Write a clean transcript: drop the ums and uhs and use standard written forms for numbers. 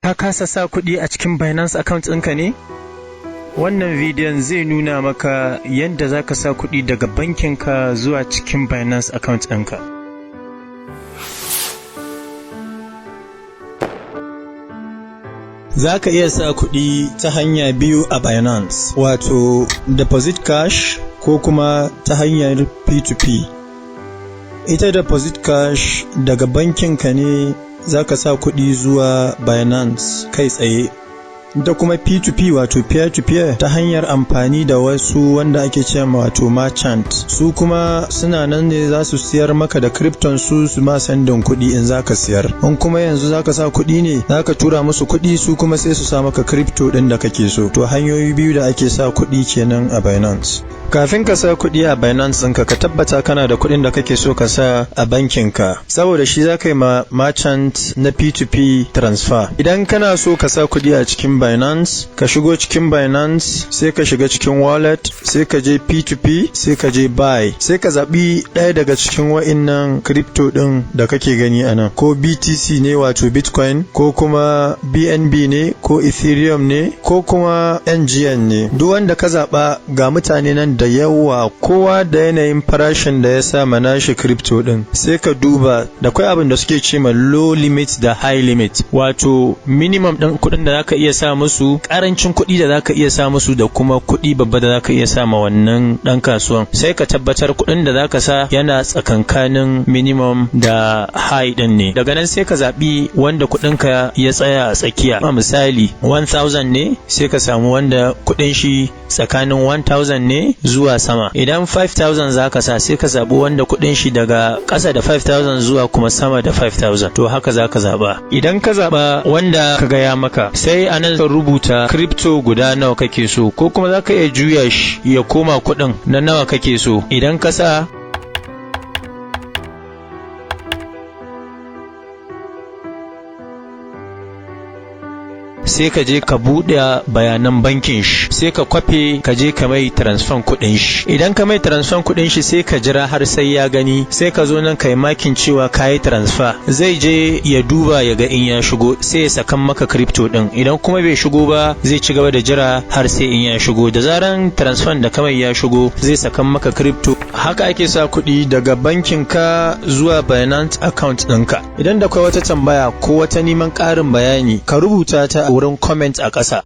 Ka kasa sa kuɗi a cikin Binance account ɗinka ne? Wannan bidiyon zai nuna maka yadda za ka sa kuɗi daga bankinka zuwa cikin Binance account ɗinka. Za ka iya sa kuɗi ta hanya biyu a Binance, wato deposit cash ko kuma ta hanyar P2P. Ita deposit cash daga bankinka ne za ka sa kuɗi zuwa Binance kai tsaye. Da kuma P2P, wato peer to peer, ta hanyar amfani da wasu wanda ake ce wato merchant, su kuma suna nan ne za su siyar maka da crypton su, su ma sending kuɗi in za ka siyar. In kuma yanzu za ka sa kuɗi ne, za ka tura musu kuɗi, su kuma sai su sa maka crypto ɗin da kake so. To, hanyoyi biyu da ake sa kuɗi kenan a Binance. Kafin ka sa kuɗi a Binance ɗinka, ka tabbata kana da kuɗin da kake so ka sa a bankinka, saboda shi za ka yi ma merchant na P2P transfer. Idan kana so ka sa kuɗi a cikin Binance, ka shigo cikin Binance, sai ka shiga cikin wallet, sai ka je P2P, sai ka je buy, sai ka zaɓi ɗaya daga cikin wa'innan crypto ɗin da kake gani a nan, ko BTC ne, wato Bitcoin, ko kuma BNB ne, ko Ethereum ne, ko kuma NGN ne. Duk wanda ka zaɓa, ga mutane nan da yawa, kowa da yanayin farashin da ya sa ma nashi crypto ɗin. Sai ka duba da kwai abin da suke ce ma low limit da high limit, wato minimum ɗin kuɗin da zaka iya sa musu, karancin kuɗi da zaka iya sa musu, da kuma kuɗi babba da zaka iya sa ma wannan ɗan kasuwan. Sai ka tabbatar kuɗin da zaka sa yana tsakankanin minimum da high ɗin ne. Daga nan sai ka zaɓi wanda kuɗinka ya tsaya a tsakiya. A misali 1000 ne, sai ka samu wanda kuɗin shi tsakanin 1000 ne zuwa sama. Idan 5000 zaka sa, sai ka zaɓi wanda kuɗin shi daga ƙasa da 5000 zuwa kuma sama da 5000. To, haka zaka zaɓa. Idan ka zaɓa wanda ka gaya maka, sai a nan ka rubuta crypto guda nawa kake so, ko kuma zaka iya juya shi ya koma kuɗin na nawa kake so. Idan ka sa, sai ka je ka buɗe bayanan bankin shi, sai ka kwafe, ka je ka mai transfer kuɗin shi. Idan ka mai transfer kuɗin shi, sai ka jira har sai ya gani, sai ka zo nan ka yi marking cewa ka yi transfer. Zai je ya duba ya ga in ya shigo, sai ya sakan maka crypto ɗin. Idan kuma bai shigo ba, zai ci gaba da jira har sai in ya shigo. Da zaran transfer da kamai ya shigo, zai sakan maka crypto. Haka ake sa kuɗi daga bankin ka zuwa Binance account ɗinka. Idan da kwai wata tambaya ko wata neman ƙarin bayani, ka rubuta ta a wurin comment a ƙasa.